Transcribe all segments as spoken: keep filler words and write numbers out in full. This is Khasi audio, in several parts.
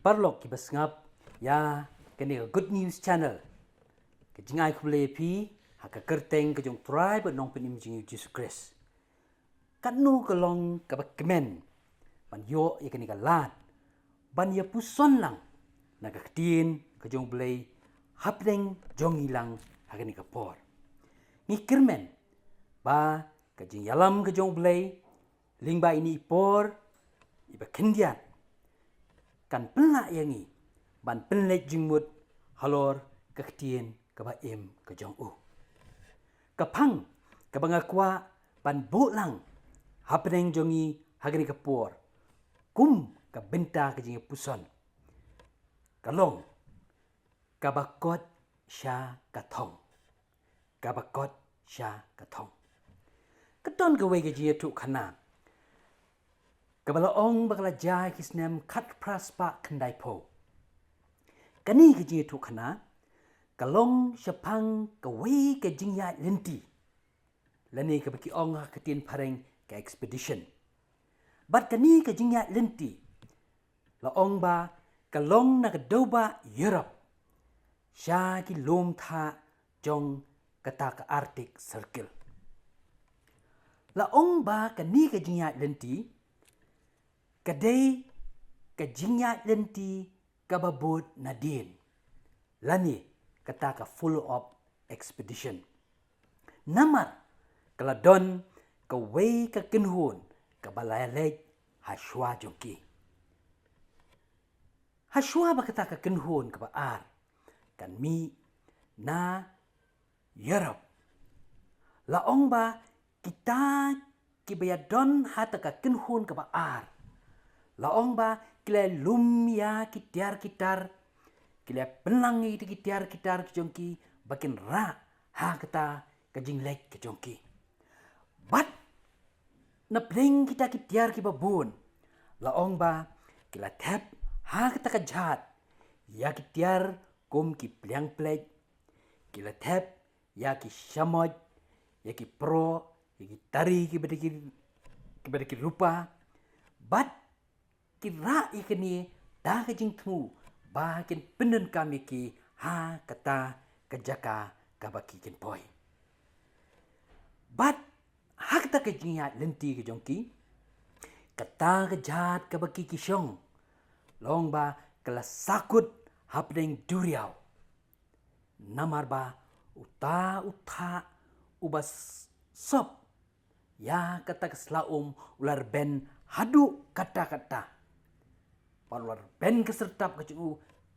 Paralok kiba sngap ïa kane ka Good News Channel, ka jingai khublei ïa phi ha ka kyrteng ka jong U Trai bad Nongpynim jong ngi U Jisu Khrist. Katno ka long kaba kmen ban ïoh ïa kane ka lad ban ïa puson lang na ka ktien ka jong U Blei hapdeng jong ngi lang ha kane ka por. Ngi kyrmen ba ka jingïalam ka jong U Blei lyngba ine i por iba khyndiat kan pynlah ïa ngi ban pynleit jingmut halor ka ktien kaba im ka jong u. Ka phang kaba nga kwah ban buh lang hapdeng jong ngi ha kane ka por kum ka bynta ka jingpuson ka long kaba kot sha ka thong. Kaba kot sha ka thong. Ka don kawei ka jingïathuhkhana kaba la ong ba ka la jia ha ki snem khatphra spah khyndaiphew. Kane ka jingïathuhkhana ka long shaphang kawei ka jingïaid lynti lane kaba ki ong ha ka ktien phareng ka expedition. Bad kane ka jingïaid lynti la ong ba ka long na ka dewbah Europe sha ki lum thah jong kata ka Arctic Circle. La ong ba kane ka jingïaid lynti ka dei ka jingïaid lynti kaba bud nadien lane kata ka follow up expedition. Namar ka la don kawei ka kynhun kaba la leit ha shuwa jong ki. Ha shuwa ba kata ka kynhun kaba ar kan mih na Europe, la ong ba kita kiba ïadon ha kata ka kynhun kaba ar, la ong ba ki la lum ïa ki tiar ki tar, ki la pynlang ïa ki tiar ki tar ki jong ki ba kin rah ha kata ka jingleit ka jong ki. Bad na pdeng kita ki tiar kiba bun, la ong ba ki la thep ha kata ka jhad ïa ki tiar kum ki pliang plek, ki la thep ïa ki shamoit, ïa ki pro, ïa ki tari kiba dei ki, kiba dei ki rupa. Bad ki rah ïa kine da ka jingthmu ba kin pyndonkam ïa ki ha kata ka jaka kaba ki kin poi. Bad ha kata ka jingïaid lynti ka jong ki, kata ka jhad kaba ki ki shong, la ong ba ka la sahkut hapdeng duriaw. Namar ba uta u thah uba s-, sop ïa kata ka sla um u la rben haduh katta katta. Bad u la rben ka syrtap ka jong u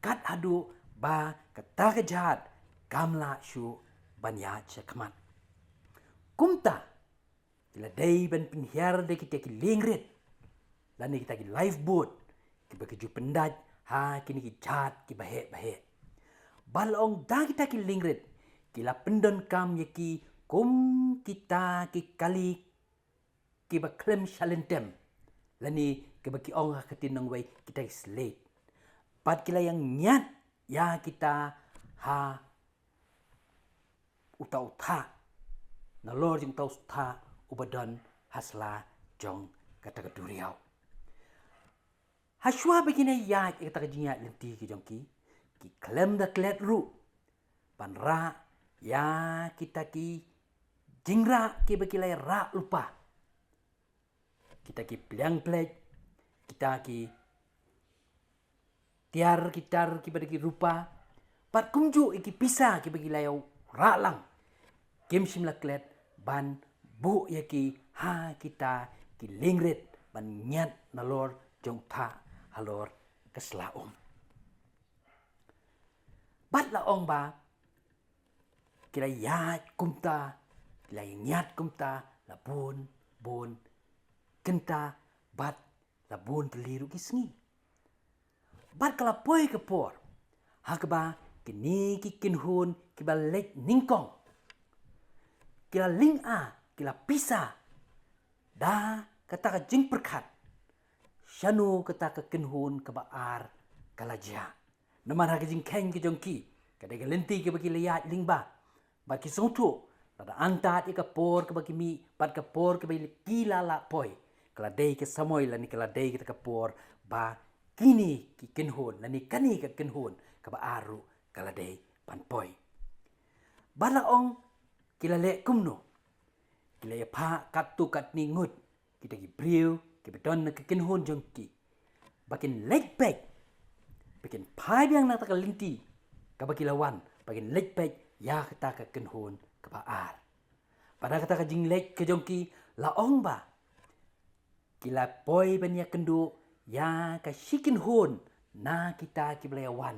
kat haduh ba kata ka jhad kam lah shuh ban ïaid shakhmat. Kumta ki la dei ban pynhiar da kita ki liengrit lane kita ki lifeboat kiba ki ju pyndait ha kine ki jhad kiba heh ba heh. Bad la ong da kita ki liengrit ki la pyndonkam ïa ki kum kita ki kali kiba khlem shalynter lane kiba ki ong ha ka ktien nongwei kita ki slate. Bad ki la ïa ngiat ïa kita ha uta u thah, nalor jong uta u thah uba don ha sla jong kata ka duriaw. Ha shuwa ba kine ïaid ïa kata ka jingïaid lynti ka jong ki, ki khlem da klet ruh ban rah ïa kita ki jingrah kiba ki la rah lypa. Kita ki pliang plek, kita ki tiar ki tar kiba dei ki rupa, bad kumjuh ïa ki pisa kiba ki la ïa rah lang, kim shym la klet ban buh ïa ki ha kita ki liengrit ban ngiat nalor jong u thah halor ka sla um. Bad la ong ba ki la ïaid kumta, ki la ïa ngiat kumta la bun bun kynta bad la bun tylli ruh ki sngi. Bad ka la poi ka por ha kaba kine ki kynhun kiba leit nyngkong ki la lynga, ki la pisa da kata ka jingpyrkhat shano kata ka kynhun kaba ar ka la jia. Namar ha ka jingkheiñ ka jong ki, ka dei ka lynti kaba ki la ïaid lyngba. Bad ki sngewthuh, lada antad ïa ka por kaba ki mih bad ka por kaba ki la lah poi, ka la dei ka samoi lane ka la dei kata ka por ba kine ki kynhun, lane kane ka kynhun kaba ar ruh ka la dei ban poi. Bad la ong, ki la leh kumno? Ki la ïaphah katto katne ngut, kita ki briew kiba don na ka kynhun jong ki, ba kin leit beit, ba kin phai biang na kata ka lynti kaba ki la wan, ba kin leit beit ïa kata ka kynhun kaba ar. Bad ha kata ka jingleit ka jong ki, la ong ba ki la poi ban ïakynduh ïa ka shi kynhun na kita kiba la ïawan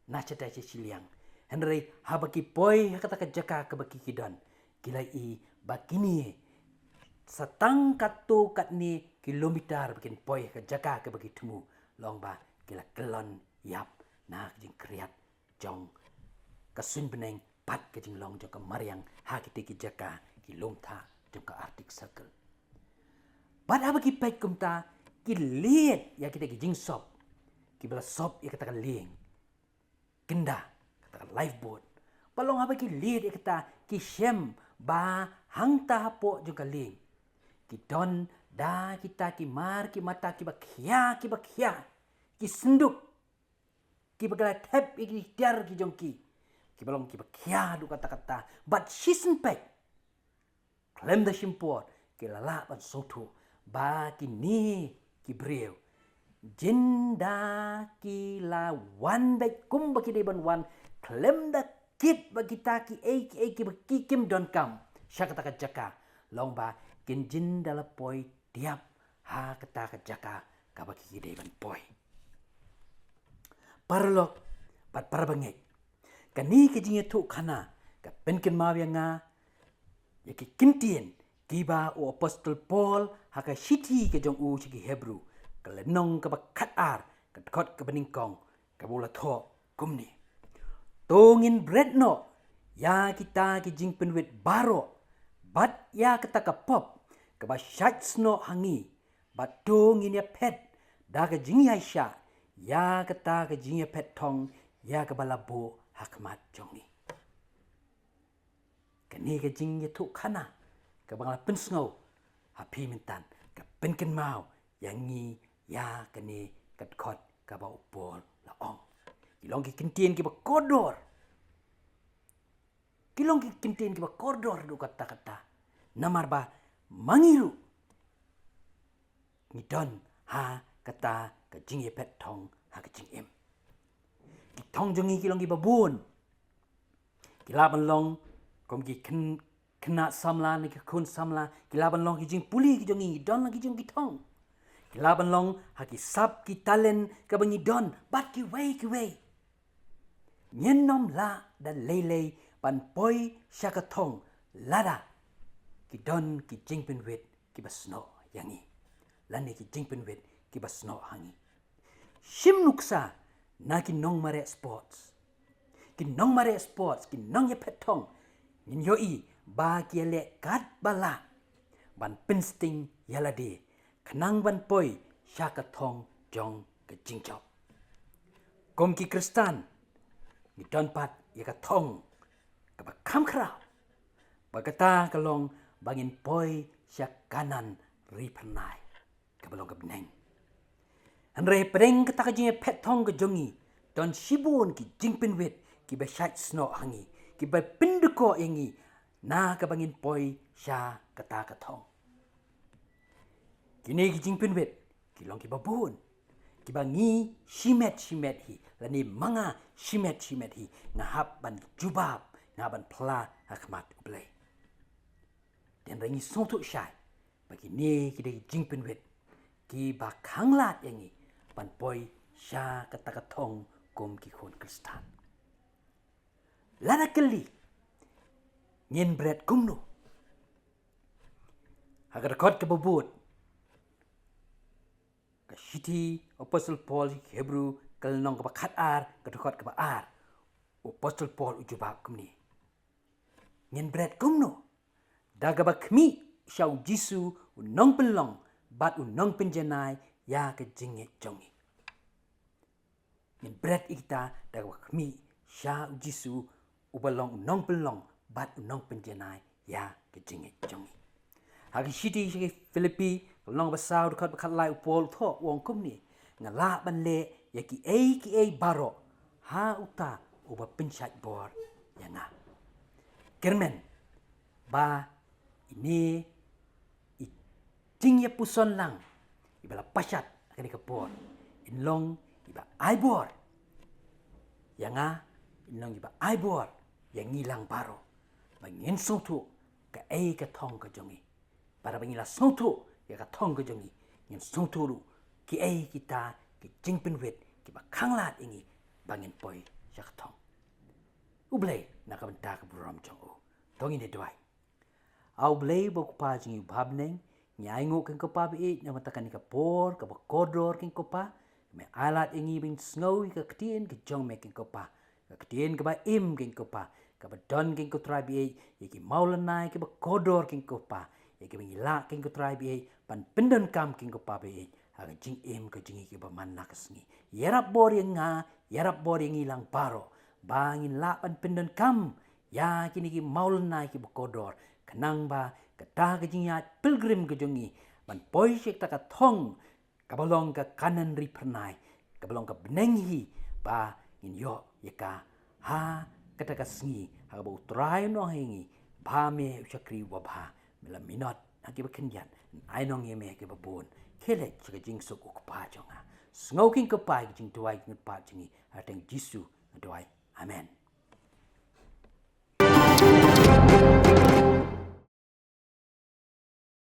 na shata shi shiliang. Hynrei haba ki poi ha kata ka jaka kaba ki, ki don, ki la ïohi ba kine sa tang katto katne kilometer ba kin poi ha ka jaka kaba ki thmu, la ong ba ki la kyllon ïap na ka jingkhriat jong ka suiñ bneng bad ka jinglong jong ka mariang ha kita ki jaka, ki lum thah jong ka Arctic Circle. Bad haba ki peit kumta, ki leit ïa kita ki jingsop kiba la sop ïa kata ka lieng kynda, kata ka lifeboat. Bad la ong haba ki leit ïa kata, ki shem ba hangta hapoh jong ka lieng ki don da kita ki mar ki mata kiba khia, kiba khia, ki synduk kiba ki la thep ïa ki tiar ki jong ki, kiba long kiba khia haduh katta katta. Bad shisien peit, khlem da shim por, ki la lah ban sngewthuh ba kine ki briew, jin da ki la wan beit kumba ki dei ban wan, khlem da kit ba kita kiei kiei kiba ki kim donkam sha kata ka jaka, la ong ba kin jin da la poi tiap ha kata ka jaka kaba ki dei ban poi. Paralok bad parabangeit, kane ka jingïathuhkhana ka pynkynmaw ïa nga ïa ki kyntien kiba u apostol Paul ha ka shithi ka jong u sha ki Hebru, ka lynnong kaba khatar, ka dkhot kaba nyngkong, kaba u la thoh kumne: To ngin bret noh ïa kita ki jingpynwit baroh, bad ïa kata ka pop kaba shait snoh ha ngi, bad to ngin ïaphet da ka jingïaishah ïa kata ka jingïaphet thong ïa kaba la buh ha khmat jong ngi. Kane ka jingïathuhkhana kaba nga la pynsngew ha phi mynta, ka pynkynmaw ïa ngi ïa kane ka dkhot kaba u Paul la ong. Ki long ki kyntien kiba kordor. Ki long ki kyntien kiba kordor haduh katta katta. Namar ba ma ngi ruh ngi don ha kata ka jingïaphet thong ha ka jingim. Ki thong jong ngi ki long kiba bun. Ki lah ban long kum ki khyn-, khynnah samla ne ki khun samla, ki lah ban long ki jingpule ki jong ngi, ngi don la ki jong ki thong. Ki lah ban long ha ki sap, ki talent kaba ngi don, bad kiwei kiwei. Ngin ym lah da lei lei ban poi sha ka thong lada ki don ki jingpynwit kiba snoh ïa ngi, lane ki jingpynwit kiba snoh ha ngi. Shim nuksa na ki nongmareh sports. Ki nongmareh sports, ki nongïaphet thong, ngin ïohi ba ki ïaleh katba lah ban pynsting ïa lade khnang ban poi sha ka thong jong ka jingjop. Kum ki Khristan, ngi don pat ïa ka thong kaba kham khraw, ba kata ka long ba ngin poi sha Kanaan ri phyrnai kaba long ka bneng. Hynrei hapdeng kata ka jingïaphet thong ka jong ngi, don shibun ki jingpynwit kiba shait snoh ha ngi, kiba pyndkoh ïa ngi na kaba ngin poi sha kata ka thong. Kine ki jingpynwit ki long kiba bun, kiba ngi shimet shimet hi, lane ma nga shimet shimet hi, nga hap ban jubab, nga hap ban phla ha khmat U Blei. Hynrei ngi sngewthuh shai ba kine ki dei ki jingpynwit kiba khanglad ïa ngi ban poi sha kata ka thong kum ki khun Khristan. Lada kylli, ngin bret kumno? Ha ka dkhot kaba bud, ka shithi Apostol Paul sha ki Hebru, ka lynnong kaba khatar, ka dkhot kaba ar, u Apostol Paul u jubab kumne: Ngin bret kumno? Da kaba khmih sha U Jisu, U Nongpynlong bad U Nongpynjanai ïa ka jingngeit jong ngi. Ngin bret ïa kita da kaba khmih sha U Jisu, uba long U Nongpynlong bad U Nongpynjanai ïa ka jingngeit jong ngi. Ha ka shithi sha ki Philippi, ka lynnong ba saw, dkhot ba khatlai, u Paul u thoh, u ong kumne: nga lah ban leh ïa kiei kiei baroh ha uta uba pynshait bor ïa nga. Kyrmen ba ine i jingïapuson lang iba la pashat ha kane ka por in long iba ai bor ïa nga, in long iba ai bor ïa ngi lang baroh, ba ngin sngewthuh kaei ka thong ka jong ngi. Bad haba ngi la sngewthuh ïa ka thong ka jong ngi, ngin sngewthuh ruh kiei kita ki jingpynwit kiba khanglad ïa ngi ba ngin poi sha ka thong. U Blei na ka bynta ka burom jong u. To ngin ïa duwai. A U Blei ba u Kpa jong ngi uba ha bneng, ngi ainguh kein ko Pa ba ïeit na ka bynta kane ka por kaba kordor kein ko Pa. Me ai lad ïa ngi ban sngew ïa ka ktien ka jong me kein ko Pa, ka ktien kaba im kein ko Pa, kaba don kein ko Trai ba ïeit ïa ki mawlynnai kiba kordor kein ko Pa, ïa kiba ngi lah kein ko Trai ba ïeit ban pyndonkam kein ko Pa ba ïeit ha ka jingim ka jong ngi kiba man la ka sngi. Ïarap bor ïa nga, ïarap bor ïa ngi lang baroh ba ngin lah ban pyndonkam ïa kine ki mawlynnai kiba kordor, khnang ba kata ka jingïaid pilgrim ka jong ngi ban poi sha kata ka thong kaba long ka Kanaan ri phyrnai, kaba long ka bneng hi, ba ngin ïoh ïa ka ha kata ka sngi ha kaba u Trai un ong ha ngi, ba me u shakri uba bha, me la minot ha kiba khyndiat, ngan ai nong ïa me kiba bun. Khie leit sha ka jingsuk u Kpa jong nga. Sngew kein ko Pa ïa ka jingduwai jong ngi, Pa jong ngi, ha ka kyrteng Jisu nga duwai. Amen.